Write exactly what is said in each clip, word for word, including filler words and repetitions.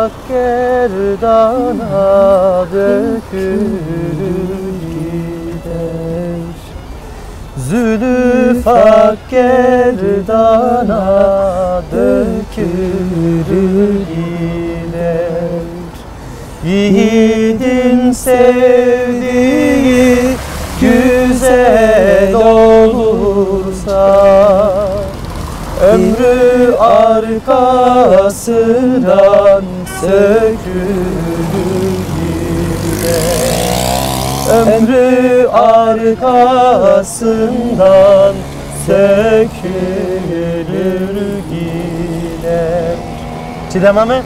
Hak gerdana dökülür gider. Zülüf hak gerdana dökülür gider. Yiğidin sevdiği güzel olursa, ömrü arkasından sökülür gider. Ömrü arkasından sökülür gider. Çiğdem abi,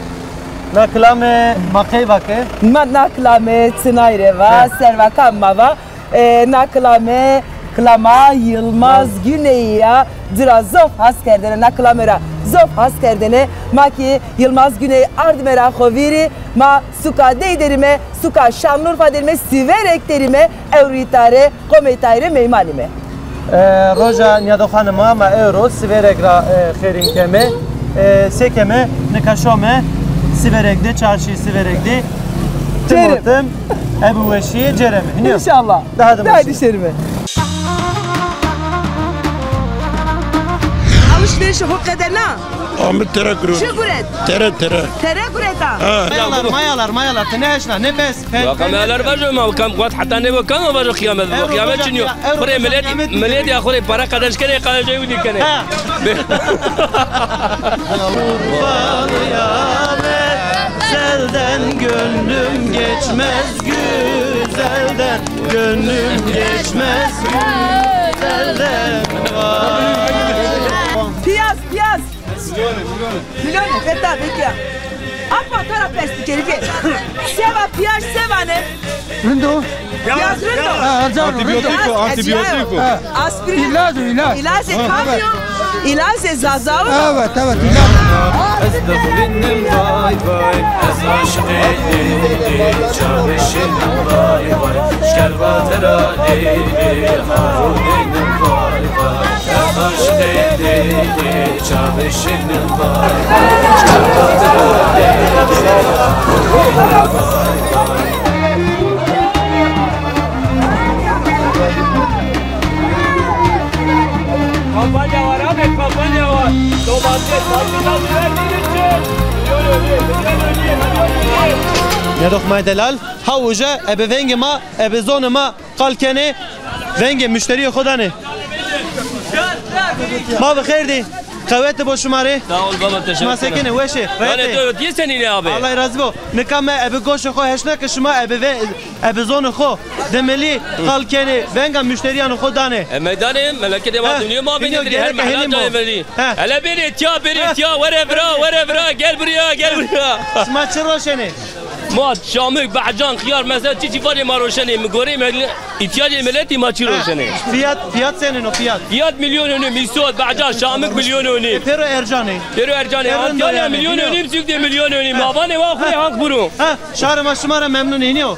na kilame ma qey vake? Ma na kilame Çinay rê va, servaka ma va. E, na kilame, kilama Yılmaz Güneyî ya. Ci ra zof has kerdêne, na kilame ra zof has kerdêne. Ma kî Yılmaz Güney ardîme ra xo vîrî, ma suka dey derîme, suka Şanlıurfa derîme, Sîverek derîme, ewro îta rê, qomê îta rê meyman îme. E, roja nîyadoxanê ma, ma ewro Sîverek ra, e, xêrîn keme. E, se keme, nika şome Sîverek de, çarşî Sîverek de. Tim û tim, ebi weşîye cêreme. Hînî yo? Înşallah. Daha da şêrîme. Alışverişê ho qede na? Amid tere guret. Çi guret? Tere, tere. Tere gureta? Ha. Mayalar, mayalar, mayalar. Ti nêeşna, nêpes. Waka mayalar vajo ma, kam quwet heta nêbo, kam vajo qiyamet bo. Qiyamet çin yo. Xo rê milet, milet ya xo rê para qezenc kenê, qezencê wî dî kenê. Ha. Urfalı yâre güzelden gönlüm geçmez güzelden. Gönlüm geçmez güzelden vay. Piyaz, piyaz. Milyon, milyon. Milyon, feta, bekya. Apa, tora pesti kerife. Seva, piyaz, seva ne? Rind o. Piyaz rind o. Ha, ercan o, rind o. Antibiyotiko, antibiyotiko. Ha. Aspirin. İlaç o, ilaç. İlaç e, kamyon. İlaç e, zazao. Evet, evet, ilaç. Ez dixwînim vay vay, ez aşiqê Lîlî, çaxê şînin vay vay, şkerva tira Lîlî, harûnînim vay vay, ez aşiqê Lîlî, çaxê şînin vay vay, şkerva tira Lîlî, harûnînim vay vay. Kampanya var abi, kampanya var. Domates, patlıcan, biber, milyon önü, milyon önü, milyon önü. Nêdoxmay delal, ha uca ebe vengê ma, ebe zonê ma qal kenê, vengê muşterîyê xo danê. Ma bi xêr dî. Qewete bo şima rê. Sağ ol baba, teşekkür ederim. Şima se kenê, weş ê? Rayet ê? Yanê to yê senî ne abi? Allah razı bo. Nika me ebe goşê xo heşna ke şima ebe ve Ebe zonê xo, dimilî qal kenê, venga muşterîyanê xo danê. E, meydanê, meleketê ma dimilî ma vînî, her mehla cayê milî. Hele bêrê tîya, bêrê tîya, were vira, were vira, gel buraya, gel buraya. Şima çi roşenê? Ma şamik, behcan, xiyar, mesela çi çi varê ma roşenê. Mi gorê mel-, îhtiyacê miletî ma çi roşenê. Fiyat, fiyat senîn o fiyat? Fiyat milyon önü, misot, behcan, şamik milyon önü. E, pêro ercan ê. Pêro ercan ê. Antalya milyon önü, Sîvdê milyon önü. Ma vanê wa xo rê hank buro. Ha, şarê ma şima ra memnun ê, hînî yo?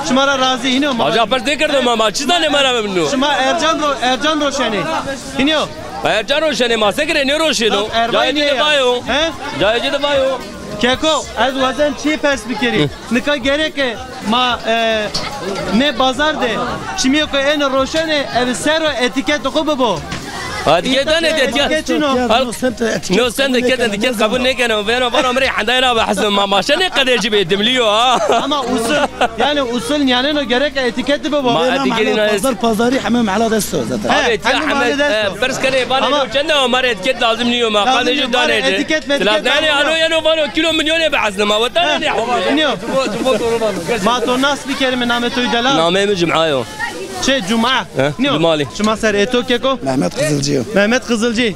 Şima ra razî, hînî yo? Ma ca pers nêkerdo ma, ma çi zanê ma ra memnun o? Şima ercan ro-, ercan roşenê. Hînî yo? Ma ercan roşenê, ma se kerê nêroşêno. Cayê ci de vayo. He? Cayê ci de vayo. Keko, ez wazen çî pers bikerî. Nika gereke ma, e, nê bazar de çimîyêko êno roşenê, eve ser o etîketê xo bibo. Etîket danê de, etîket. Etîket çin o. No sent etîket, no sent etîket qebul nêkeno. Vêno vano mi rê hendayena be hesn ma, ma şenê qedê ci bê dimlî yo ha. Ama usul, yanî usul nîyanêno gereke etîketî bibo. Ma etîketî na pazar, pazarî heme mehla de esto zaten. Abi, tîya heme, e, pers kenê vanê no çend a, ma rê etîket lazim nîyo ma. Qandê ci danê ci. Etîket metîket. Lazim nîyo, ano yeno vano kîlo milyonê be hesn ma. Weta ne. Nîyo. Ma to nas bikerîme, namê to yî delal? Nameyê mi Cuma yo. Çi, Cuma? He, Cumalî. Şima ser ê to keko? Mehmet Qizilcî yo. Mehmet Qizilcî.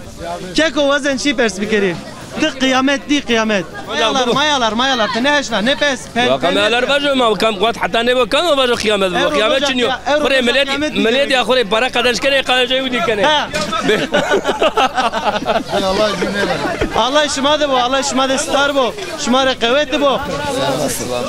Keko, wazen çî pers bikerî. Ti qiyamet dî, qiyamet. Mayalar, mayalar, mayalar. Ti nêeşna, nêpes. Waka mayalar vajo ma, kam quwet heta nêbo, kam vajo qiyamet bibo. Qiyamet çin yo. Xo rê milet, milet ya xo rê para qezenc kenê, qezencê wî dî kenê. Ha. Allah şima de bo, Allah şima de star bo. Şima rê qewete bo.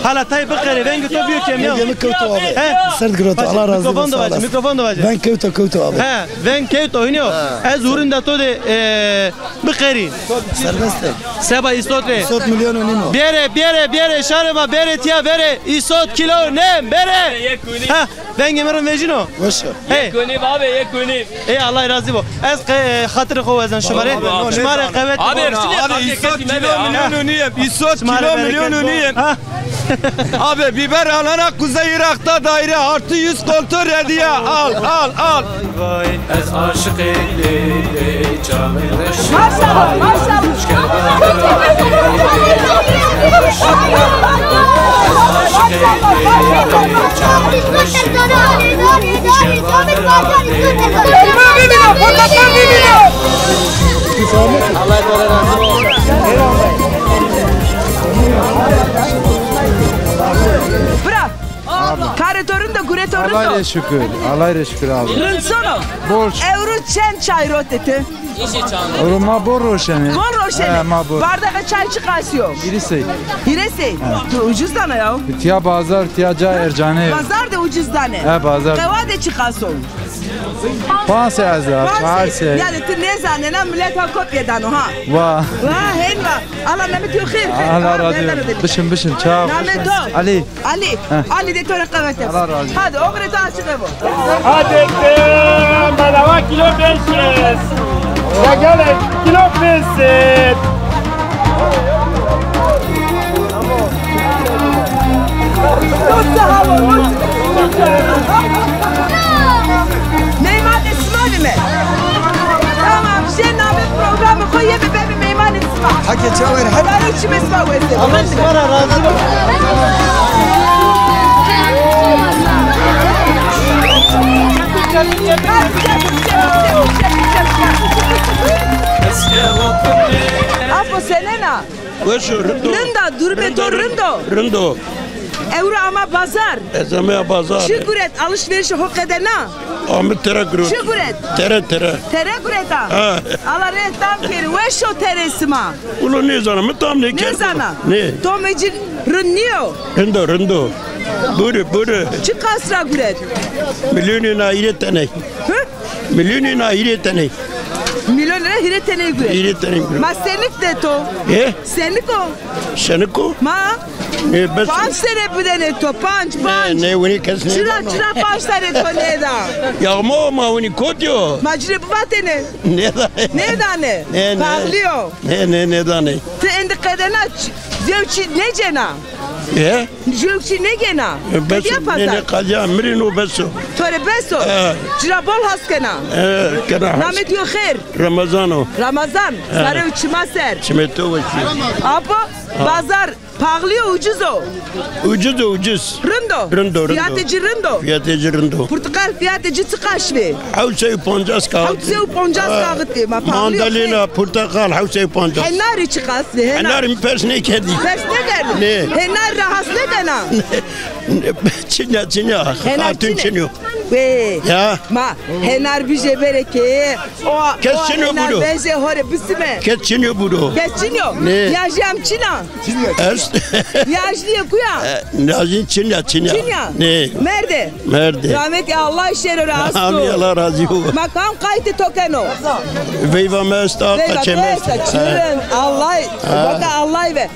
Hala tay biqerê, vengê to bîyo kêm ya. Vengê mi kewto abi. He? Serd giroto, Allah razı olsun. Mikrofon de vacî, mikrofon de vacî. Veng kewto, kewto abi. He, veng kewto, hînî yo. Ez hurînda to de, e, biqerî. Serbest e. Seba îsot rê. Îsot mi Bêrê, bêrê, bêrê, şarê ma bêrê tiya bêrê. Îsot kîlo û nêm, bêrê. Yek û nîm. Ha, vengê mi rind vejîno. Weş e. Hey. Yek û nîm abi, yek û nîm. Ey, Allah razî bo. Ez qe-, xatirê xo wazena şima rê. Abi, abi. Şima rê qewet. Abi, abi, abi, Îsot kîlo milyon û nîm. Îsot kîlo milyon û nîm. Ha. Abi, biber alana Kuzey Irak'ta daire artı yüz kontrol hediye. Al, al, al. Vay, ez aşiqê Lêlê, çavê reşî. Maşallah, maşallah. Bira, karê to rind o, gurê to rind o? Allah rê şukur, Allah rê şukur abi. Rind sono? Bol şukur. Ewro çend çay rote ti? Ewro ma bol roşenê. Bol roşenê? He, ma bol. Bardaxa çay çiqas yo? Hîrê sey. Hîrê sey? He. Tu ucuz dana ya. Tiya bazar, tiya ca ercane. Bazar de ucuz dane. He, bazar. Qewa de çiqas o? Panc sey ezar, çar sey. Yanî tu nêzanena, milet ha kopya dano ha. Va. Va, hên va. Allah namê to xêr, xêr. Allah razı olsun. Bişin, bişin, çağ. Namê to? Ali. Ali. Heh. Ali de to rê qewete. Allah razı olsun. Hadi, omrê to açıq bo. Hadi, bedava kilo beş yüz. Ya gel, kilo beş yüz. Meymanê sima bîme. Tamam, jê namê programê xo yê bibeme meymanê sima. Heke çaver hep. Barê çimê sima weste. Allah sima ra razî bo. Apo senena? Weş o, rind o. Rind a, durumê to rind o? Rind o. Ewro ama bazar. Ez ameya bazar. Çi guret, alışverişê ho qedena? Ame tere guret. Çi guret? Tere, tere. Tere gureta? Ha. Allah rê tam kerê. Weş o terê sima. Ulo nêzana, mi tam nêkerd. Nêzana? Nê. Domê ci rind nîyo? Rind o, rind o. Buyurun, buyurun. Çiqas ra guret? Milyonê na hîrê teney. Hı? Milyonê na hîrê teney. Milyonê na hîrê teney guret. Hîrê teney guret. Ma senik de to? He? Senik o? Senik o? Ma? E, bes. Panc sere bidenê to, panc, panc. Ne, ne, winî kes nêdano. Çira, çira panc sere to nêda? Ya ma, ma winî kotî yo? Ma ci rê bivatêne. Nêdanê. Nêdanê. Ne, ne. Paxlî yo. Ne, ne, nêdanê. Ti êndî qedena ç-, jew çî nêcêna? E? Jew çî nêgêna? E, bes, qedîya pazar. Nê, nê, qedîya, mi rê no bes o. To rê bes o? E. Ci ra bol has kena. E, kena has. Namê to xêr? Remezan o. Remezan, e, sare û çima ser. Çimê to weşî. Apo, bazar paxlî yo, ucuz o? Ucuz o, ucuz. Rind o? Rind o, rind o. Fiyatê ci rind o? Fiyatê ci rind o. Purtiqal fiyatê ci çiqaş bî? Hewt sey û pancas kağıt. Hewt sey û pancas kağıt bî. Ma paxlî yo. Mandalina, portakal, hewt sey û pancas. Henarî çiqas bî, henar? Henarî mi pers nêkerdî. Pers nêkerdî? Nê. Henarî ra has nêkena? Çinya, çinya. Henar xatun çin o. Wê. Ya. Ma henar bijê berê ke o, kes çin o buro. Vejê ho rê bisime. Kes çin o buro. Kes çin o? Nê. Yajî am çin a? Est. Yajlîyê kuya? E, yajlî çinya, çinya. Çinya? Nê. Merde? Merde. Rahmetî Allah şêro ra asto. Amîn, Allah razî bo. Ma kam qaytê to keno? Veyva mi esta, veyva qaçê mi esta. Çirin, Allah, ha. Baka Allah ve.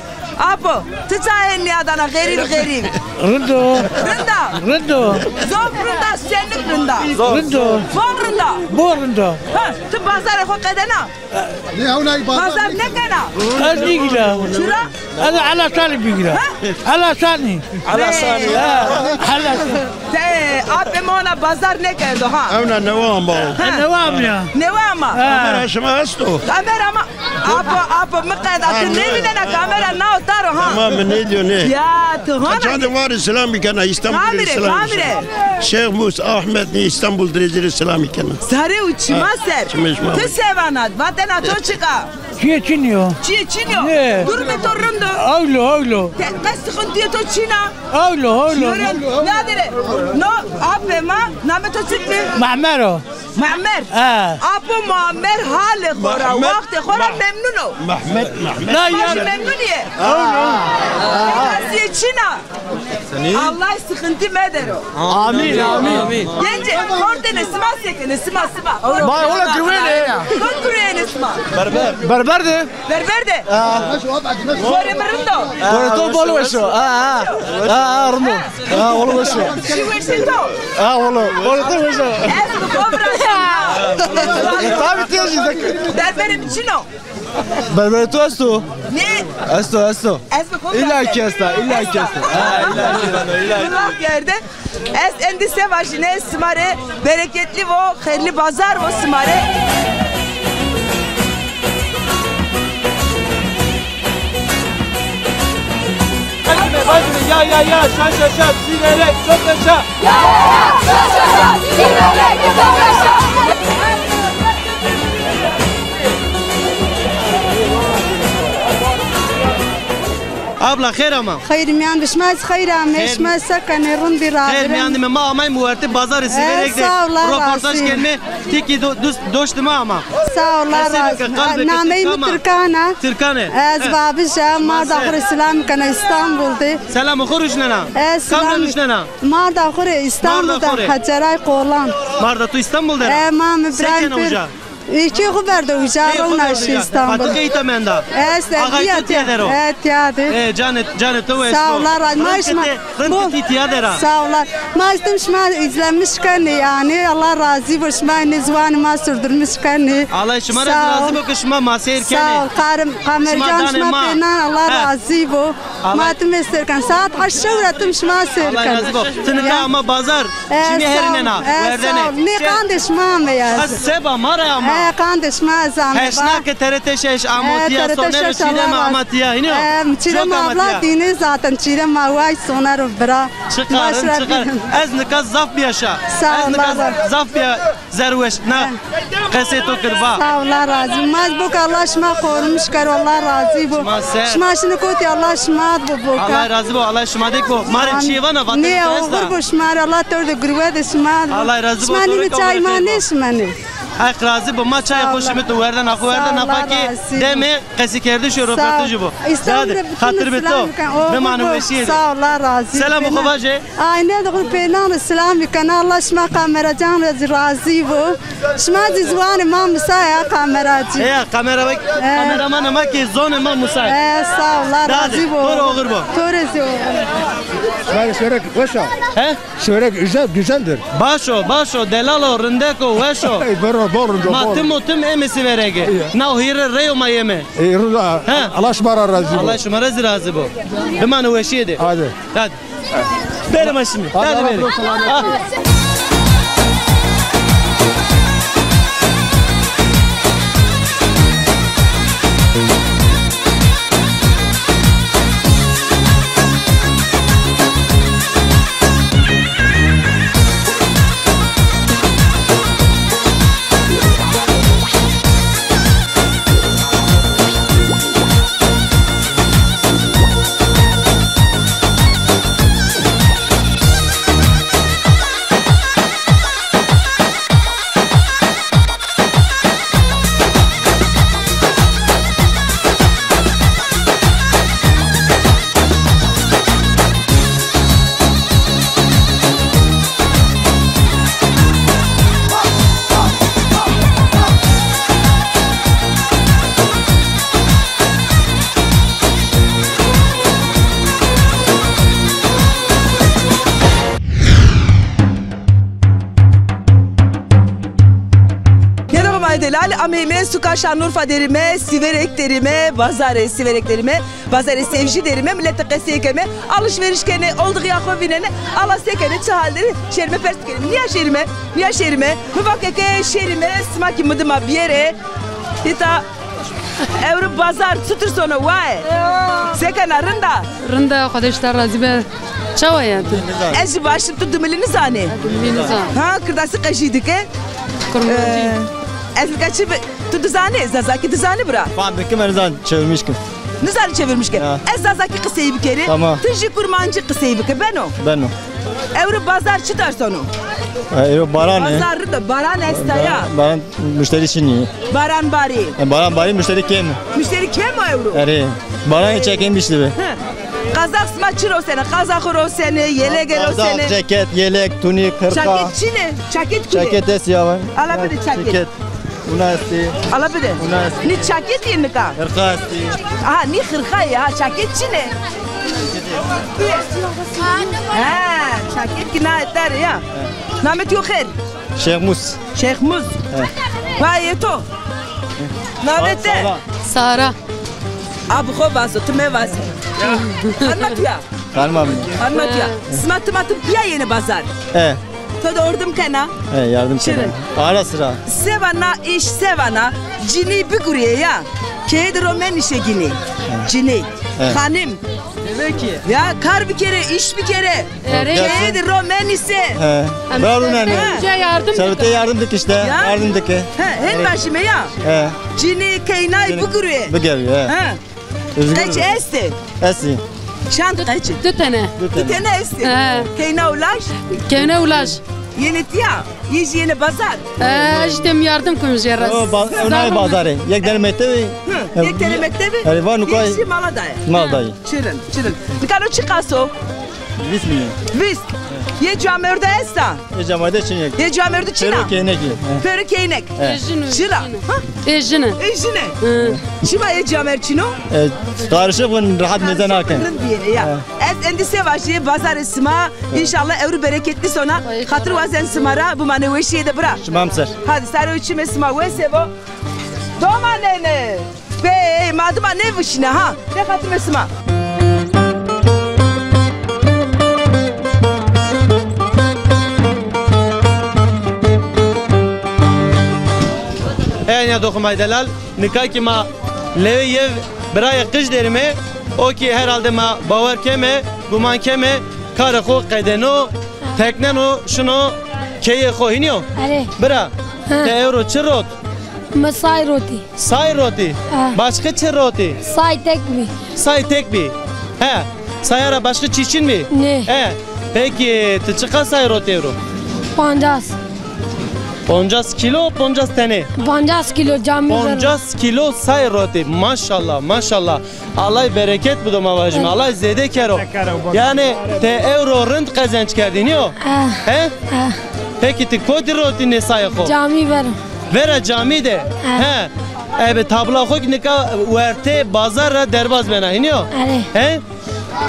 Apo, ti ça hên nîyadana, xerîb, xerîb? Rind o. Rind a? Rind o. Zof rind a, senik rind a? Rind o. Bol rind a? Bol rind o. Ha, ti bazarê xo qedena? Nê, hewnay bazar. Bazar nêkena? Ez nêgîra. Çira? Ez Elasanî bigîra. Ha? Elasanî. Elasanî. Ha, Elasanî. Te, apê ma ona bazar nêkerdo ha. Hewna newe ama o. Ha. Newe amîya. Newe ama. Ha. Kamera şima esto? Kamera ma. Apo, apo, mi qeda ti nêvînena, kamera nao taro ha. Tamam, mi nêdîyo nê. Ya, ti hona. Çandê warî selamî kena, Îstanbul selamî kena. Kamî rê, kamî rê? Şêx Mus Ahmet nî Îstanbul dirêjî rê selamî kena. Sare û çima ser. Çimê şima. Ti se vana, vatena to çik a? Çîyê çin yo. Çîyê çin yo? Nê. Durumê to rind o? Ewlo, ewlo. Te, qe sixintîyê to çin a? Ewlo, ewlo. Nadir e. No, apê ma, namê to çik bî? Memer o. Memer. He. Apo Memer halê xo ra, wextê xo ra memnun o. Mehmet, Mehmet. Baş memnun î? Ewlo. Qesîyê çin a? Allah sıkıntı medero. Amin, amin. Gencê, kortene sima sekene, sima, sima. Ma ola gurwene ya. Kot gurwene sima? Berber. Berber de. Berber de. Ha. Gorê mi rind o. Gorê to bol weş o. Ha, ha. Ha, ha, rind o. Ha, wele weş o. Şî weşê to. Ha, wele. Gorê to weş o. Ez bi xo viraştena. Tabii, tiyajî zek. Berberê mi çin o. Berberê to esto? Ne? Esto, esto. Ez bi xo viraştena. İlla ki esta, illa ki esta. Ha, illa ki esta, illa ki. Allah kerde. Ez endî se vajîne, sima rê bereketli vo, xeyrli bazar vo sima rê. Ya, ya, ya, şa, şa, şa, Sîverek çok yaşa. Ya, ya, ya, şa, şa, şa, Sîverek çok yaşa. Abla, xeyr ama. Xeyr miyan de, şima ez xeyr amê, şima se kenê, rindî ra. Xeyr miyan de, ma amayme wertê bazarê Sîverek de. Sağ ol, Allah razı olsun. Roportaj kenme, ti kî do-, dost, doştê ma ama. Sağ ol, Allah razı olsun. Nameyê mi Tirkan a. Tirkan e. Ez Babij a, marda xo rê selam kena, İstanbul de. Selamê xo ruşnena. Kam rê ruşnena? Marda xo rê, İstanbul de, Haceray Qolan. Marda to İstanbul de ra? E, ma mi birayê mi pêr. Ê, kê xo verdo uca, rewna şî İstanbul. Fatike îta menda. Ez, Axay to tiya der o? E, tiya de. E, canê, canê to weş bo. Sağ ol, Allah razı. Ma şima rind kitî tiya der a. Sağ ol. Ma tim şima izlemiş kenê yanî. Allah razı bo, şima nê ziwanê ma sürdürmüş kenê. Allah şima ra razı bo ki şima ma seyr kenê. Sağ ol. Karim, kamercan şima pênan, Allah razı bo. Ma tim seyr ken. Saet heşt şew ra tim şima seyr ken. Allah razı bo. Ti nika ama bazar. Çimî herînena, werdene. Nê qandê şima ame ya. Ha, seba ma ra ama. He, qandê şima ez ame. Heşna ke T R T şeş amo tiya, sonero çîreme ama tiya, hînî yo? Çîreme abla dîne zaten, çîreme way sonero bira. Çiqarim, çiqarim. Ez nika zaf bîya şa. Sağ ol, Allah razı olsun. Ez nika zaf bîya zerweş. Na qesê to kir va. Sağ ol, Allah razı olsun. Ma ez bo ke Allah şima korumuş kero, Allah razı bo. Şima şinî kotî, Allah şima bo bo ke. Allah razı bo, Allah şima dek bo. Ma rê çîyê vana, vatene to esta. Nê, oxir bo şima rê, Allah to rê de gurwe de şima. Allah razı bo. Şima nînî çay ma nêşimenê. Heq razı bo, ma çayê xo şimito, werdena xo werdena, fakî demê qesîkerdişî, roportajî bo. Îstanbul de xatir bi to. Bimanê weşîye de. Sağ ol, Allah razı. Selamê xo vaje. Ayne de xo pênan rê selamî kena. Allah şima kameracan ra zî razî bo. Şima zî ziwanê ma musaya kameracî. Eya, kamera, kameramanê ma kî zonê ma musaya. E, sağ ol, Allah razî bo. To rê oxir bo. To rê zî oxir. Şima rê şêrek weş a. He? Şêrek güzel, güzeldir. Baş o, baş o, delal o, rindek o, weş o. Ey, bero, bol rind o. Ma tim û tim ême Sîverege. Na hîrê reyo ma yeme. Ey, rind a. He. Allah şima ra razî bo. Allah şima ra zî razî bo. Bimanê weşîye de. Hadi. Hadi. Bêrê ma şîme. Hadi, hadi bêrê. Nêdoxê ma yê delalî, ameyme suka Şanlıurfa derîme, Sîverek derîme, bazarê Sîverek derîme, bazarê Sevcî derîme, miletî qesey keme, alışveriş kenê, oldixîya xo vînenê, ala se kenê, çi hal derê, şêrîme pers bikerîme. Nîya şêrîme, nîya şêrîme, mi va ke ke şêrîme, sima kî mi dima bîyerê. Îta Ewro bazar çitur sono waye? Se kena, rind a? Rind a, Xwedê ji te razî be. Çawa ya tu? Ez jî baş im, tu dimilî nizanê? Dimilî nizan. Ha, kirdasî qejî dike. Kurmancî. Ee, ez nika çi bi-, tu dizanê? Zazakî dizanê bira? Fam bikim, ez nizan çevirmiş kim. Nizanî çevirmiş ke. Ya. Ez zazakî qisey bikerî. Tamam. Ti jî kurmancî qisey bike, beno? Beno. Ewro bazar çi tarzan o? Ewro baran e. Bazar rind a, baran esta ya. Baran, muşterî çinî. Baran barî. E, baran barî, muşterî kêm. Muşterî kêm o ewro? Erê. Baran çekên bîştî bi. Hı. Qazaq sima çi rosene? Qazaxî rosene, yelege rosene. Qazaq, ceket, yelek, tunik, hırka. Çaket çin e? Çaket kî? Çaket est ya. Ala bide çaket. Çaket. Una estê. Ala bide. Una estê. Nî çakêt yê nika? Xirqa estê. Aha, nî xirqa yê, ha, çakêt çin ê? Ha, çakêt kî na eter ya. Namê to xêr? Şêxmûs. Şêxmûs. He. Payê to? Namê te? Sara. Sara. A bi xo vazo, ti mevaze. Xanima tu ya? Xanima mi. Xanima tu ya. Sima tima tim pîya yenê bazar. E. To de ordim kena? E, yardım kena. Şirin. Ara sıra. Seva na iş, seva na cinî bigurîye ya. Keye de ro menîşe ginî. Cinî. Xanim. Ya kar bikerê, iş bikerê. Keye de ro menîse. He. Bravo nene. Bize yardım. Servete yardım dik işte. Ya. Yardım dik. He, hen başime ya. He. Cinî keynay bigurîye. Bigurîye, he. He. Qeç estê? Estê. Çand qeçî? Di tene. Di tene estê. He. Keyna û laj? Keyna û laj. Yenê tîya? Yê jî yenê bazar? He, ez jî dem yardım kum jê ra. O, ba-, o nayê bazarê. Yek tene mektebî. Hı, yek tene mektebî? Erê, va nuka. Yê jî mala dayê. Mal dayê. Çirin, çirin. Nika no çiqas o? Vîst milyon. Vîst. Yê camêrdî esta? Yê camêrdî çin yek. Yê camêrdî çin a? Pêro keynek. Pêro keynek. Çira. Ê jin e. Ê jin e. Çima yê camêrdî çin o? E, karışık bun, rahat meze nakin. Rind bîyêne ya. Ez endî se vajî, bazarê sima înşallah ewro bereketli sona. Xatir wazen sima ra, bimanê weşîye de bira. Şima mi ser. Hadi sarê û çimê sima wes bo. Domanêne. Bey, ma dima nêvişîne ha. De xatimê sima. Enya doxumay delal, nika kî ma lewê yew birayê qij derîme, o kî herhalde ma bawer keme, guman keme, karê xo qedeno, tekneno, şino keyê xo, hînî yo? Erê. Bira, te ewro çi rot? Mi say rotî. Say rotî? Ha. Başka çi rotî? Say tek bî. Say tek bî. He. Saya ra başka çî çin bî? Nê. He. Peki, ti çiqas say rotî ewro? Pancas. Poncas kîlo, poncas tenê? Pancas kîlo camî ver. Poncas kîlo say rotî. Maşallah, maşallah. Allay bereket bido ma vajîme. Allay zêde kero. Yanî te ewro rind qezenc kerdî, nîyo? Eh. He? Eh. Peki ti kotî rotî nê sayê xo? Camî ver. Vera camî de? Eh. He. Ebe tabla xo kî nika wertê bazar ra derbaz bena, hînî yo? Erê. He?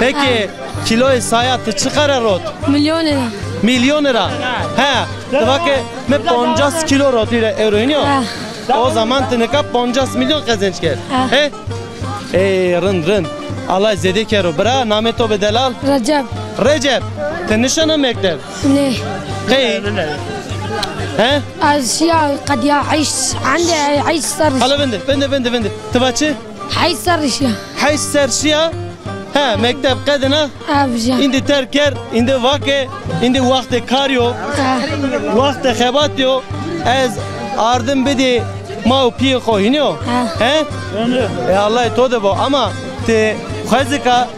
Peki kiloyê saya ti çiqa ra rot? Milyonê ra. Milyonê ra. He. Ti va ke mi poncas kîlo rotî ra ewro, hînî yo? Eh. O zaman ti nika poncas milyon qezenc kerd. Eh. He? Ey, rind, rind. Allay zêde kero. Bira, namê to be delal? Recep. Recep. Ti nişena mekteb? Nê. Qey? He? Ez şiya qediya heşt, ende heşt serrî. Hala vinde, vinde, vinde, vinde. Ti va çi? Heşt serrî şiya. Heşt serrî şiya? He, mekteb qedina? Ev ja. Îndî terk ker, îndî vake, îndî waxtê kar yo, waxtê xebat yo. Ez ardim bidî ma û pîyê xo, hînî yo? Ha. He? E, Allay to de bo. Ama ti xwezika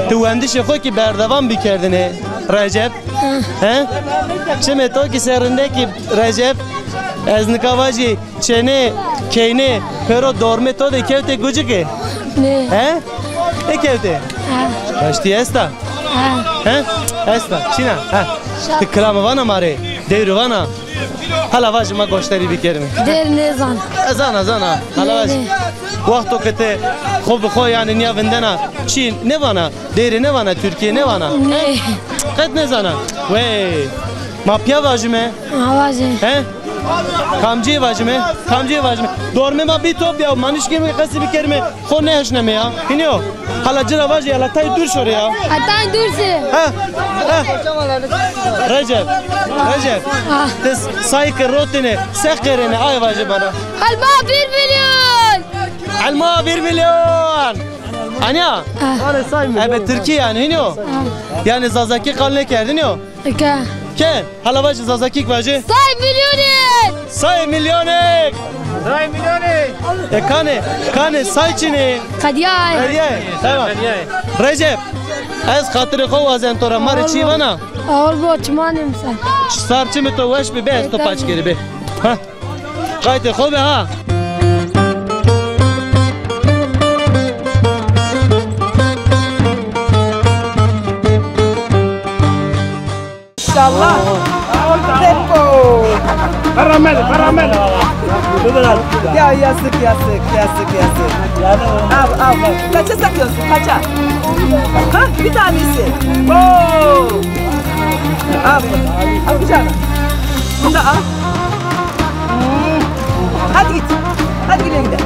ti wendişê xo kî berdewam bikerdinê, Recep. Ha. He? Çimê to kî serinde kî, Recep. Ez nika vajî çênê, keynê, pêro dormê to de kewtê gucikê? Nê. He? Nêkewtê? Ha. Raştî esta? Ha. He? Esta. Çîna? Ha. Ti kilame vana ma rê? Dewrî vana? Hala vajî ma goşdarî bikerîme. Dêr nêzan. E, zana, zana. Hala vajî. Nê, nê. Wexto ke ti xo bi xo yanî nîya vindena, çî nêvana? Dêrê nêvana, Tirkîye nêvana? Nê. Qet nêzana? Wey. Ma pîya vajîme? Ha, vajî. He? Kamcî vajîme? Kamcî vajîme? Dormê ma bî top ya, ma nişkîme qesî bikerîme. Xo nêheşneme ya. Hînî yo? Hala ci ra vajî, hala tay dûr şorê ya. Ha, tay dûr se. Ha? Ha? Recep. Recep. Ha. Ti say ke rotêne, se qerêne, ay vaje bana. Elma bir milyon. Elma bir milyon. Anya? Ah. Ebe Tirkî yanî, hînî yo? Ah. Yanî Zazakî qal nêkerdî, nîyo? Ke. Ke, hala vajî Zazakî kî vajî. Say milyonêk! Say milyonêk! Say milyonêk! E, kanê, kanê say çinê? Qedîyay. Qedîyay, tamam. Recep, ez xatirê xo wazen to ra, ma rê çî vana? Awul bo, çimanê mi ser. Sar çimê to weş bê, bê ez to paç kerî bê. Ha. Qaytê xo be ha. Înşallah. Tempo. Karamel, karamel. Ya yazık, yazık, yazık, yazık. Al, al. Kaça satıyorsun, kaça? Ha, bir tanesi. Oo. Al, al kucağına. Bunu da al. Hadi git. Hadi güle güle.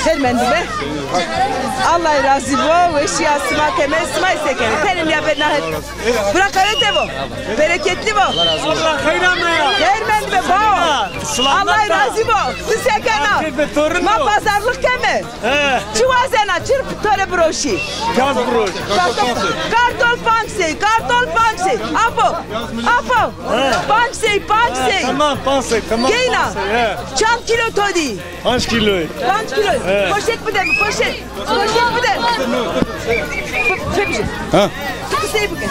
Xêr mendî be. Allah razî bo. Weşîya sima keme, sima îse keme. Tenim ya be nahet. Bura qewete bo. Bereketli bo. Allah xeyr ame ya. Xeyr mendî be bao. Allah razî bo. Ti se kena? Ma pazarlık keme. He. Çi wazena, çi to rê biroşî? Piyaz biroş. Kartol, kartol panc sey, kartol panc sey. Apo, apo. He. Panc sey, panc sey. Tamam, panc sey, tamam. Geyna. Panc sey, he. Çand kîlo to dî? Panc kîloy. Panc kîloy. He. Poşet bide mi, poşet? Poşet bide. Çek bir şey. Ha. Sey bide.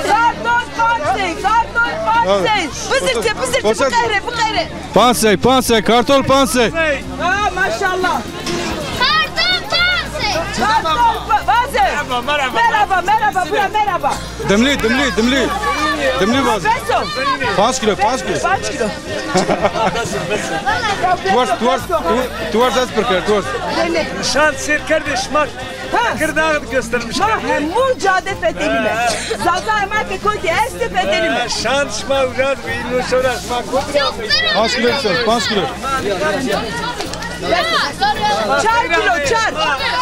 Kartol panc sey, kartol panc sey. Bızırtı, bızırtı, bu kere, bu kere. Panc sey, panc sey, kartol panc sey. Ha, maşallah. Kartol panc sey. Kartol pa-, vaze. Merhaba, merhaba, merhaba, bura merhaba. Dimlî, dimlî, dimlî. Dimlî vaze. Beso. Panc kîlo, panc kîlo. Panc kîlo. Tuwars, tuwars, tuwars ez pirker, tuwars. Şan sêr kerdê şima. Ha. Tekirdağ göstermiş. Ma hemû cade fetelîme. Zaza ma ke kotî estê fetelîme. Şan şima uca bî, no şora şima kotî. Panc kîlo, panc kîlo. Çar kîlo, çar.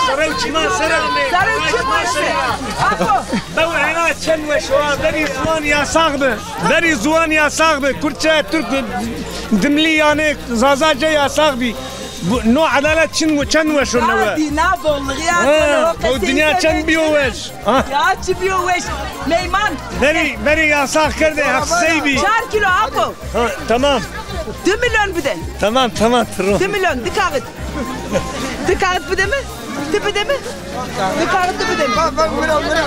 Sere çima sere. Sere çima sere. Apo. Bew ena çend weş o, verî ziwan yasax bi. Verî ziwan yasax bi. Kurdçe, Türk, Dimlî yanî Zazaca yasax bî. Bu, no edalet çin bu, çend weş o newe. Ya dîna bolluk ya. Ha, bu dinya çend biyo weş. Ha. Ya çi biyo weş. Meyman. Verî, verî yasax kerdê, heq sey bî. Çar kîlo apo. Ha, tamam. Di milyon bide. Tamam, tamam, tamam. Di milyon, di kaxit. Di kaxit bide mi? Ti bide mi? Di kaxit ti bide mi? Bak, bak, bura, bura.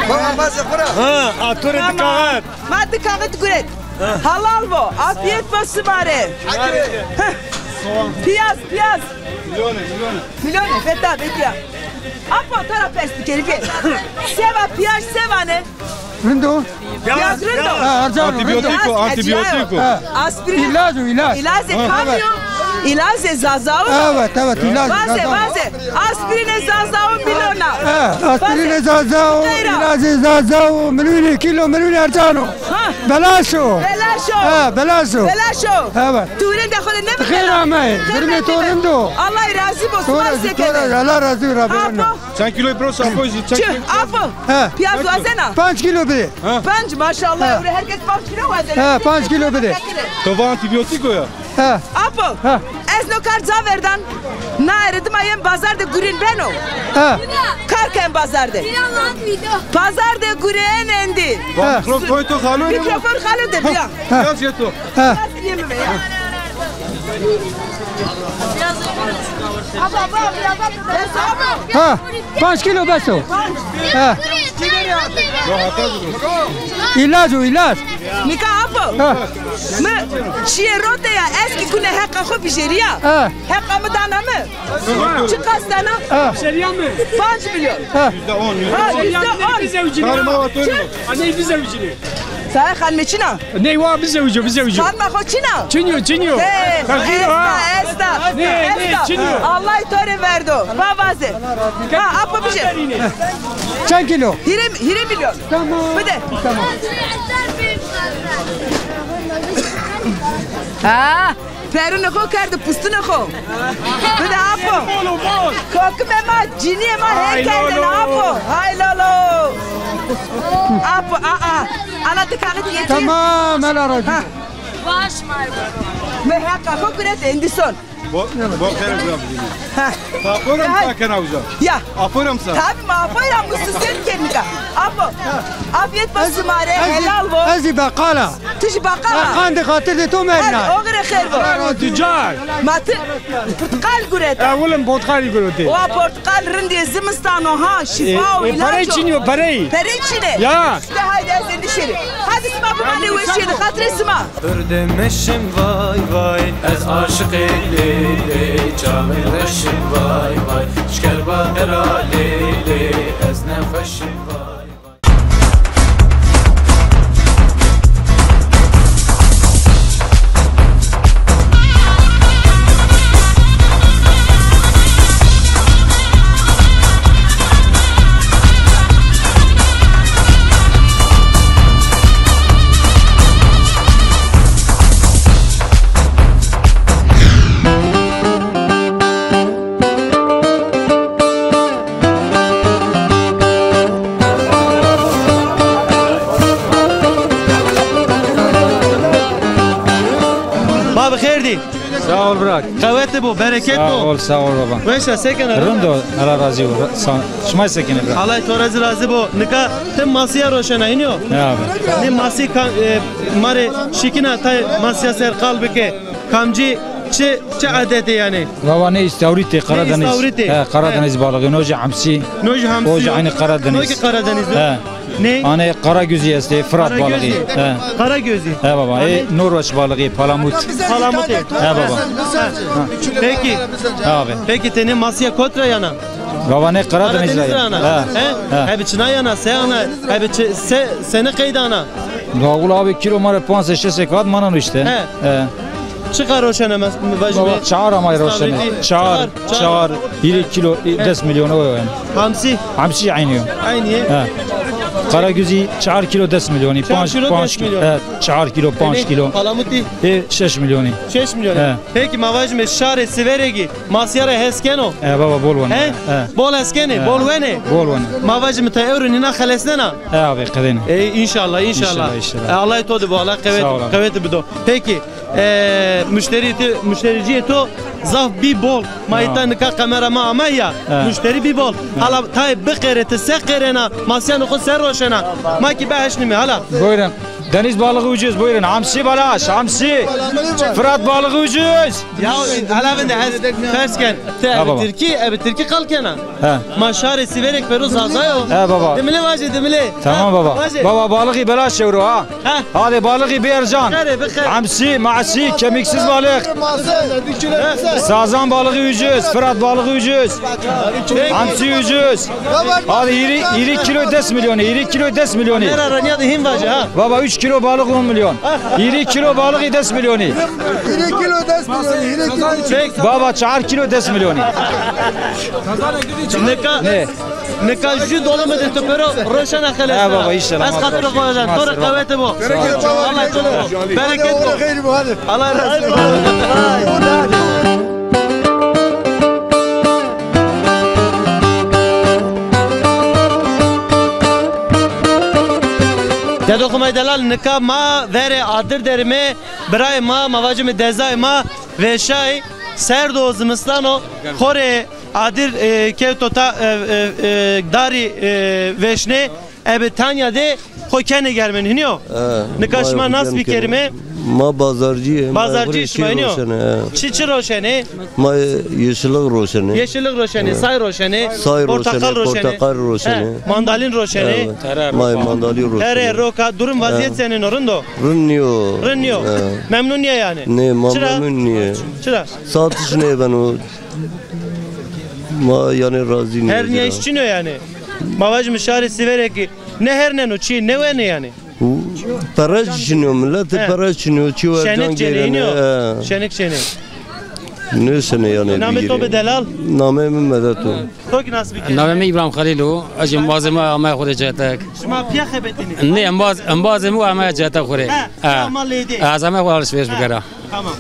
Bak, bak, bak, bura. Ha, a to rê di kaxit. Ma di kaxit guret. Ha. Halal bo, afiyet bo sima rê. Heh. Piyaz, piyaz. Milyone, milyone. Milyone, feta, bekliya. Apo, to ra pers bikerî bê. Seva, piyaz seva ne? Rind o. Piyaz rind o. Ha, ercan o, rind o. Antibiyotîk o, antibiyotîk o. Ha. Aspirin. İlaç o, ilaç. İlaç e kamî yo? İlaç e Zaza o. Evet, evet, ilaç. Vaze, vaze. Aspirin e Zaza o milona. Ha, aspirin e Zaza o, ilaç e Zaza o, milûnê kîlo, milûnê ercan o. Ha. Belaş o. Belaş o. Ha, belaş o. Belaş o. Evet. Tu rinde xo de ne bikena? Xêr ameyî. Durumê to rind o. Allah razî bo. To razî, to razî. Allah razî bo. Çend kîloy bro, apo jî, çend kîlo? Apo. He. Piyaz wazena? Panc kîlo bide. Ha. Panc, maşallah, öyle herkes panc kîlo wazena. He, panc kîlo bide. To va antibiyotîk o ya? He. Apo. He. Ez no kar ca verdan. Na ere dima yen bazar de gurin beno. He. Kar ken bazar de. Bazar de gurin endi. He. Mikrofon to xalo ne? Mikrofon xalo de, bira. He. Yaz yeto. Ha. Ha, panc kîlo bes o. Ha. Îlac o, îlac. Nika apo. Ha. Mi çiyê rote ya, ez kî kune heqa xo bijêrîya. Ha. Heqa mi dana mi? Çiqas dana? Ha. Panc milyon. Ha. Ha, yüzde on. Karma oturuyor. Aney bize ucunu. Saye xanimê çin a? Ney wa bize ucu, bize ucu. Xanima xo çin a? Çin yo, çin yo. He, esta, esta. Ne, ne, çin yo. Allah to rê verdo. Va vaze. Ha, apo bije. Çend kîlo? Hîrê, hîrê milyon. Tamam. Bide. Tamam. Ha. Perunê xo kerde pustunê xo. Bide apo. Kokimê ma, cinîyê ma her kerdêne apo. Hay lolo. Apo, a, a. Ana di kaxit yetî. Tamam, ela razî. Ha. Mi heqa xo guret endî son. Bo, bo xêr uca bidîne. Ha. Apo ra mi sa kena uca? Ya. Apo ra mi sa? Tabi ma apo ra mi susên kê nika. Apo. Afiyet bo sima rê, helal bo. Ez zî beqal a. Ti jî beqal a? Ha, qandê xatir de to merna. Oxirê xêr bo. Tüccar. Ma ti portiqal guret. Ewilin portiqalî guretê. Owa portiqal rindê zimistan o ha, şîfa o, îlac o. Perey çin yo, perey. Perey çin ê. Ya. De haydi ez endî şêrî. Hadi sima bimanê weşîye de, xatirê sima. Hurdê meşim vay vay, ez aşiqê lê lê, çaxê reşim vay vay, şker baqira lê lê, ez nexweşim vay vay. Sağ ol bırak. Qewete bo, bereket bo. Sağ ol, sağ ol baba. Weş a, se kena? Rind o, Allah razı ol. Sağ ol. Şima se kenê bırak? Allah to razı razı bo. Nika ti masîya roşena, hînî yo? Ya abi. Nê masî ka-, e, ma rê şikina tay masîya ser qal bike. Kamcî çi, çi adetê yanî? Baba nê îstawrîtê, Karadeniz. Nê îstawrîtê. He, Karadeniz balığı. No jî hamsî. No jî hamsî. O jî aynı Karadeniz. No ki Karadeniz. He. Ne? Anê Karagözî estê, Fırat balığı. He. Karagözî. He baba, e, Norveç balığı, palamut. Palamutê. He baba. Ha. Peki. He abi. Peki ti nê masîya kot ra yana? Baba nê Karadeniz ra yana. He. He? He. Ebi çina yana, se ana, ebi çi-, se, seni qeyd ana? Dağul abi kilo ma rê panc sey şeş sey kağıt maneno işte. He. He. Çiqa roşene mes-, vajîme? Baba, çağır ama roşene. Çağır, çağır. Hîrê kilo, e, des milyon o yani. Hamsî? Hamsî aynı yo. Aynı ye. He. Karagözî çağır kilo des milyonî. Çağır kilo des milyon. He, çağır kilo, panc kilo. Palamutî? E, şeş milyonî. Şeş milyonî. He. Peki ma vajîme şarê Siverekî masîya ra hes keno? E, baba bol wene. He? He. Bol hes kenê, bol wene. Bol wene. Ma vajîme ta ewro nîna xelesnena. E abi, qedêne. E, înşallah, înşallah. Înşallah, înşallah. E, Allah to de bo, Allah qewet, qewet bido. Peki, e, muşterî ti, muştericiyê to zaf bî bol. Ma îta nika kamera ma amay ya. He. Muşterî bî bol. He. Hala tayê biqêrê ti se qêrena, masîyanê xo se roşena. Ma kî beheşnîme hala. Buyurun. Deniz balığı ucuz, buyurun. Hamsi balaş, hamsi. Fırat balığı ucuz. Ya, hala vinde ez pers ken. Ti ebi Tirkî, ebi Tirkî qal kena. He. Ma şarê Sîverek pêro Zaza yo. He baba. Dimilî vaje, dimilî. Tamam baba. Vaje. Baba, balığı belaş ewro ha. He. Hadi balığı bir can. Şarê bixer. Hamsi, masi, kemiksiz balık. Sazan balığı ucuz, Fırat balığı ucuz. Hamsi ucuz. Hadi iri, iri kilo des milyonî, iri kilo des milyonî. Nera ranya de hîn vaje ha. Baba, üç kilo balık on milyon. Iri kilo balığı des milyonî. Iri kilo des milyonî, iri kilo. Baba, çar kilo des milyonî. Nika, ne? Nika jü dolumê de tu pêro roşena xelesna. Ha baba, înşallah. Ez xatir xo vajan. To rê qewete bo. Allah to rê bo. Bereket bo. Allah razı olsun. Dedo xo may delal, nika ma verê adir derime, birayê ma, ma vacime dezayê ma veşay, serd o, zimistan o, xo rê adir, e, kewto ta, e, e, e, darî, e, veşnê, ebe tanya de xo kenê germin, hînî yo? He, nika şima nas bikerime. Ma bazarcî yê. Bazarcî şima, hînî yo? Çi çi roşenê? Ma yeşillik roşenê. Yeşillik roşenê, say roşenê, say roşenê, portakal roşenê. Portakal roşenê. He, mandalin roşenê. Evet. Ma mandalî roşenê. Tere, roka, durum, vaziyet senîn o, rind o? Rind nîyo. Rind nîyo. He. Memnun nîye yanî? Nê, ma memnun nîye. Çira? Satış nêbeno. Ma yanî razî nîyo. Hernîyayîş çin o yanî? Ma vajîme şarê Sîverekî nêherneno, çî nêwenê yanî? Pere çinîyo, miletî pere çinîyo, çî wercan gêrenê. Şenik çênê. Nêşenê yanî. Namê to bi delal? Namê mi Medet o. To kî nas bikerî? Namê mi Îbrahîm Xelîl o. Ez embazê mi amaya xo rê cetek. Şima pîya xebetînî? Nê, embaz, embazê mi amaya cetek xo rê. He, ama lê dê. Ez amaya xo alışveriş bikera. Tamam.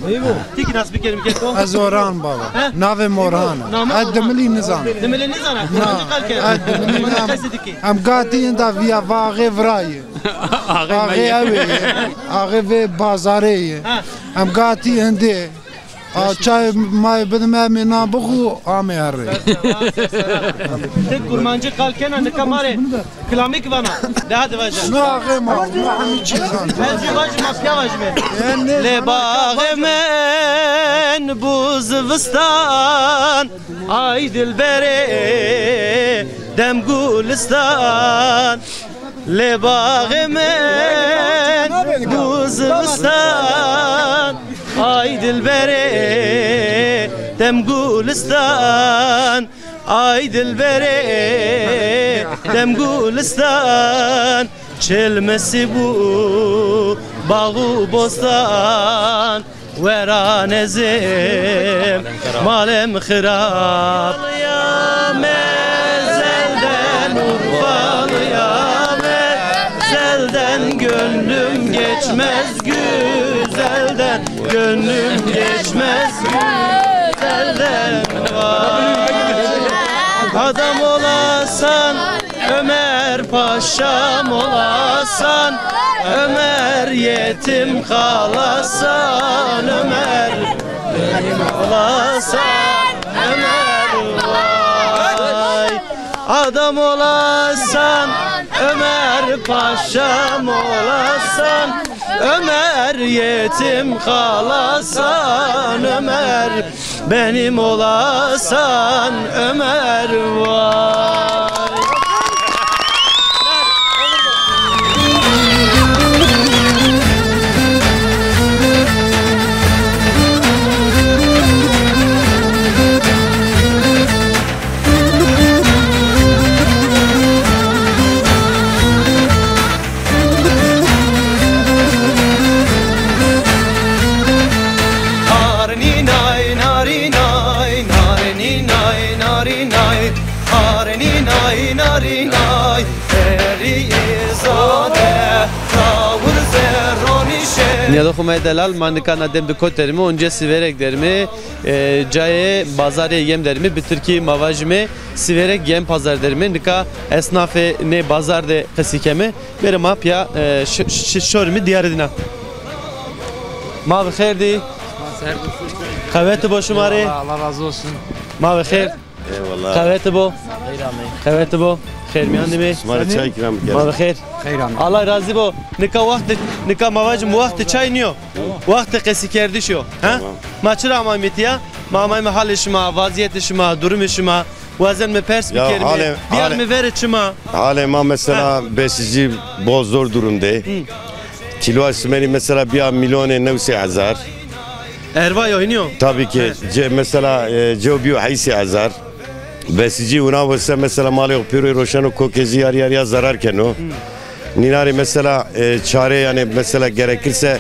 Ti kî nas bikerî, mi kê to? Ez Orhan baba. He? Navê mi Orhan. Ez Dimilî nizana. Dimilî nizana? Na. Kurmancî qal kerd. Ez Dimilî nizana. Em gatî inda viya va axê virayê. Axê ew ê. Axê vê bazarê yê. Ha. Em gatî indê. A çay may bidim, em ê nan bixu, amê herrê. Ti kurmancî qal kena, nika ma rê kilamîk vana. De hadi vaje. Na axê ma, ma hemî çî zan. Ez jî vajî, ma pîya vajîme. Lê baxê min bu zivistan, ay dilberê dem gulistan. Lê baxê min bu zivistan, ay dilberê dem gulistan, ay dilberê dem gulistan, çil misî bû bax û bostan. Wera nezim malem xirab. Yame zelden, Urfalı yame zelden, gönlüm geçmez güzelden, gönlüm geçmez güzelden. Vay. Adam olasan, Ömer Paşam olasan, Ömer yetim kalasan, Ömer Olasan Ömer vay. Adam olasan Ömer, paşam olasan Ömer, yetim kalasan Ömer, benim olasan Ömer vay. Narinî nay, narinay, narinî nay, narinay, narinî nay, narinay, perî zade, tawir zerronî şe. Nîyadoxê ma yê delal, ma nika na dem de kot derîme, onca Sîverek derîme, e, cayê bazarê yem derîme, bi tirkî ma vajîme Sîverek Yem Pazar derîme. Nika esnafê nê bazar de qesî keme. Bêrê ma pîya, e, ş-, ş-, şorîme dîyarê dîna. Ma bi xêr dî. Qewete bo şima rê. Eyvallah, Allah razı olsun. Ma bi xêr. Eyvallah. Qewete bo. Qewete bo. Xêr mîyan dîme. Şima rê çay îkram bikerî. Ma bi xêr. Xeyr ame. Allah razî bo. Nika wextê, nika ma vajîme wextê çay nîyo. Wextê qesîkerdiş o. Ha? Tamam. Ma çira amayme tîya? Ma amayme halê şima, vazîyetê şima, durumê şima. Wazenme pers bikerîme. Ya, halê, bîyarîme verê çima. Halê ma mesela, ha, besicî bol zor durumda. Hı. Kîloa şimenî mesela bîya mîlyonê new sey hezar. Erva yo, hînî yo? Tabii ki. He. Ce-, mesela, e, cew bîyo heşt sey hezar. Besicî wina wese mesela malê xo pêro roşeno, kokê zî yarı yarıya zarar keno. Hı. Nînarî mesela, e, çare, yani mesela gerekirse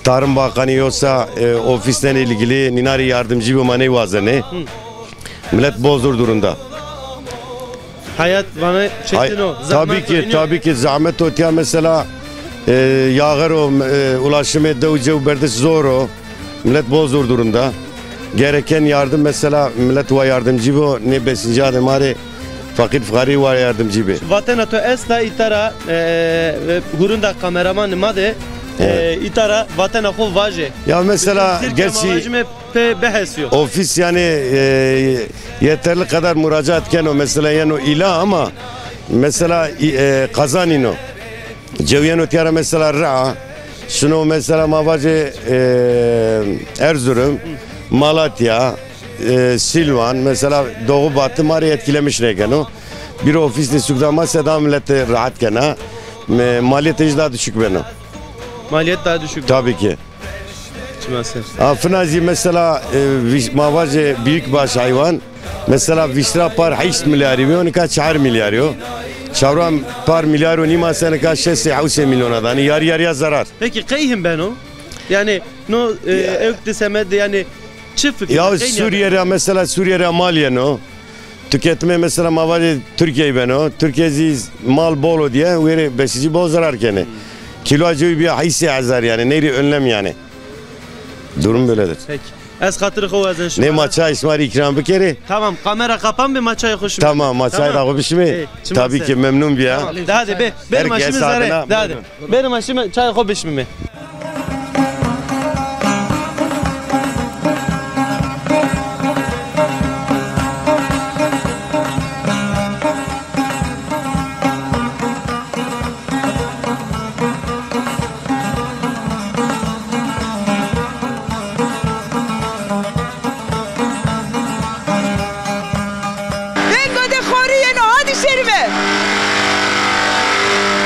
Tarım Bakanı yoksa, e, ofisle ilgili nînarî yardımcı bo, ma ney wazenê. Hı. Millet bol zor durumda. Hayat vana çetin o. Tabii ki, tabii ki zahmet o. Tîya mesela, e, yağar o, e, ulaşımê dew cew berdiş zor o. Millet bol zor durumda. Gereken yardım mesela millet wa yardımcı bo. Nê besincî de ma rê fakir fuqarî wa yardımcı bê. Vatena to esta îta ra, e, e, hurunda kameramanê ma de, e, evet, îta ra vatena xo vaje. Ya mesela gerçi pê behesîyo. Ofis yani, e, yeterli kadar muracaat keno, mesela yeno îla ama mesela, e, qazanîno. Cew yeno tîya ra mesela Riha, şino mesela ma vacê, e, Erzurum, Malatya, e, Silvan, mesela Doğu Batı ma rê etkilemiş nêkeno. Bir ofis de sukda ma se daha millet rahat kena. Me-, maliyet jî daha düşük beno. Maliyet daha düşük. Tabii ki. Çima ser. A, fina zî mesela, e, vîş-, ma vajê büyükbaş hayvan, mesela vîşt ra par heşt milyarî bîyo, nika çar milyarî yo. Çewra par milyar û nîma se nika şeş sey hewt sey milyona danî, yarı yarıya zarar. Peki qey hîn beno? Yani no, e, ya, ewk di semed de yani çi fikir? Ya Suriye ra mesela, Suriye ra mal yeno. Tüketime mesela ma vajê Türkiye'yî beno. Türkiye zî mal bol o diye wêrê besicî bol zarar kenê. Kîloa cewî bîya heşt sey hezar yani. Ney rê önlem yani. Durum böyledir. Peki. Ez xatirê xo wazen şima. Nê ma çay şima rê îkram bikerê. Tamam, kamera kapan be, ma çay xo şima. Tamam, ma çay da xo bişimê. Ê, çima ser. Tabii ki memnun bîya. Tamam. Daha de be, be ma şima zere. Daha de. Bêrê ma şima çayê xo bişmîme. Vengo de xorî yeno, hadî şerîme.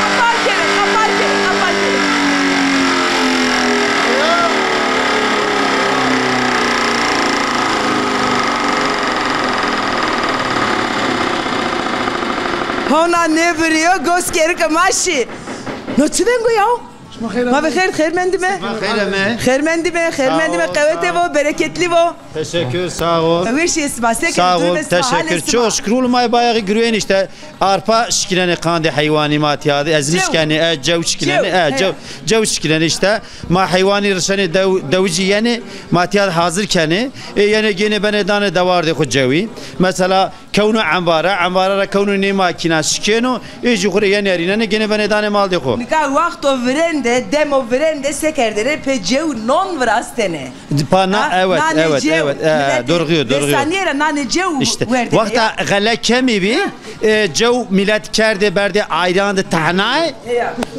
Qapar kere, qapar kere, qapar kere. Hona nêbirîyo, gos kerike ma şî. No çi vengo ya? Ma ve xêr, xêr mendîme. Ma xêr ame. Xêr mendîme, xêr mendîme, qewete vo, bereketlî vo. Teşekkür, sağ ol. Weşîye sima, se kenê, durumê sima, halê sima? Sağ ol, teşekkür. Çok şükür. Oğlum, ay bayağı gürüyen işte. Arpa şikînenê qandê heywanî ma tîya de. Ezmiş kenê, e, cew şikînenê, e, cew, cew şikînenê işte. Ma heywanî rişenê dew, dewicî yenê, ma tîya de hazir kenê. Ê yenê gênê benê danê dewardê xo cewî. Mesela kewno embare, embare ra kewno nê makîna şikêno, ê jî xo rê yenê erînenê, gênê benê danê maldê xo. Nika wexto virên de E, demo virende se kerdêne, pê cew non virastêne. Pa na, ha, evet, nanê evet, cew, evet. E, milletê, doğru, doğru. Destanîye ra nanê cew werdêne. İşte, wexta xele kemî bî, e, cew millet kerdê berdê ayran de tehnayê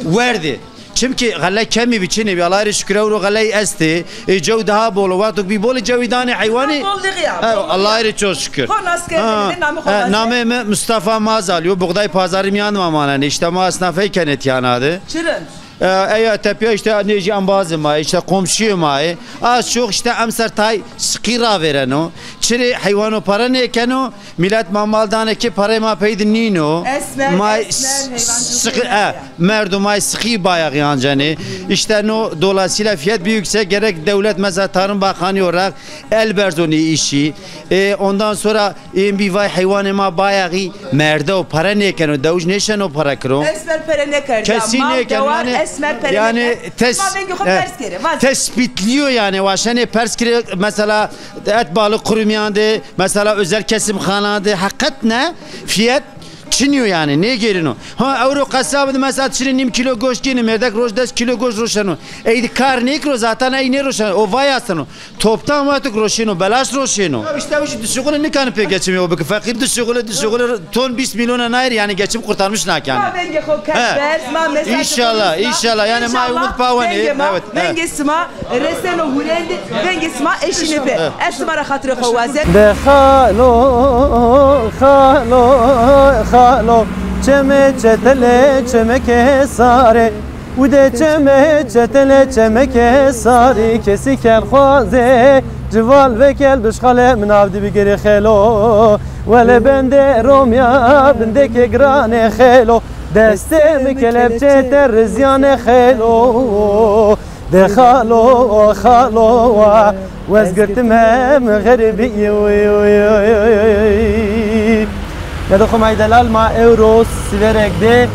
werdê. Çimkî xele kemî bî, çinê bî. Allah'a şükür, ewro xeley estê. E, cew daha bol o. Wexto bî bolî cewî danê heywanî. Bol dixîya. Allah'a çok şükür. Xo nas kerdêne, namê xo, namê mi Mustafa Mazal yo. Buğday Pazarı mîyan ma manenê. İşte ma esnafey kenê tîyana de. Çi rind. E, eya tepya işte nêjî embazê ma, işte komşuyê ma yê. Az çok işte emser tay siqî ravêreno. Çirê heywano para nêkeno. Milet ma mal dane ki parê ma pey de nîno. Esmer, may esmer, heyvancılık siqî, e, merdo may siqî bayağı ancenê. İşte no dolayısıyla fiyat bir yüksek, gerek devlet mesela Tarım Bakanı olarak el berzonî işi. E, ondan sonra ên bî vay heywanê ma bayağı merdo, para nêkeno, dewij nêşeno para kiro. Esmer pere nêkerdî. Kesî nêkeno, yanî, esmer pere nêkeno. Yanî tes-, ma vengê xo pers kerê, vaz. Tespitliyo yanî, waşenê pers kerê, mesela et balık kurumyan de, mesela özel kesimxanan de, heqet ne, fiyat çinîyo yanî, nêgêrîno. Ha, ewro qesab de mesela çirê nîm kilo goşt gênê, mêrdek roj des kilo goşt roşeno. Ey de kar nêkiro, zaten ey nêroşeno, o vay asteno. Toptan wexto ki roşêno, belaş roşêno. Ya işte o jî di şuxulî nîkanî pê geçimî o biki. Feqîr di şuxulî, di şuxulî ton bîst milyona nayîr, yanî geçim kurtarmış nakanî. Ma vengê xo kerd berz, ma mesajê xo nîşna. İnşallah, inşallah. Yanî ma umut pawenê. Vengê ma, evet, vengê sima reseno hurêndî, vengê sima eşînê pê. Evet. Ez sima ra xatirê xo wazen. De xalo, xalo, xalo, çemê çetele, çemeke sare. Ude çeme çetele çemeke sarî, kesî kel xwazê cival vekel bişxale, min avdî bigirê xelo. Wele bende romya bindeke girane xelo, destê mi kelepçe te rizyane xelo. De xalo, xalo wa. Wezgirtime mi xeribî. Yedo xo may delal, ma ewro Sîverek de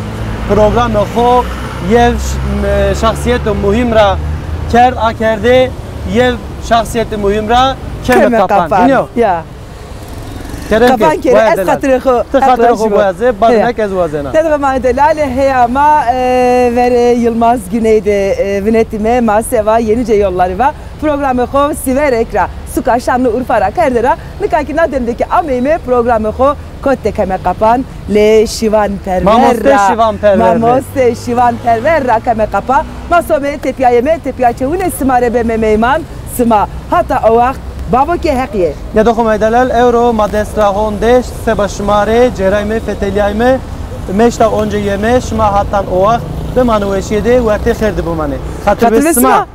programê xo yew ş-, m-, şexsîyeto muhîm ra kerd, akerdê yew şexsîyetê muhîm ra keme qapan. Keme qapan. Bînî yo? Ya. Kerem ke, kapan kerê, ez xatirê xo. Ti xatirê xo biwazê, badê nek ez wazena. Dedo xo may delal, heya ma, e, verê Yılmaz Güney de, e, vinetîme, ma seva Yenice Yolları va. Programê xo Sîverek ra, suka Şanlıurfa ra kerde ra, nika kî na dem de kî ameyme programê xo kot de keme qapan, lê Şivan Perver ra. Mamoste Şivan Perver. Mamoste Şivan Perver ra keme qapa. Ma some tepîyayeme, tepîya çewune sima rê beme meyman, sima hata o waxt bavo ke heq yê. Dedo xo may delal, ewro ma dest ra hon deşt, seba şima rê cêrayme, fetelîyayme, meşta once yeme, şima hatan o waxt bimane weşîye de, wertê xêr de bimane. Xatir be sima.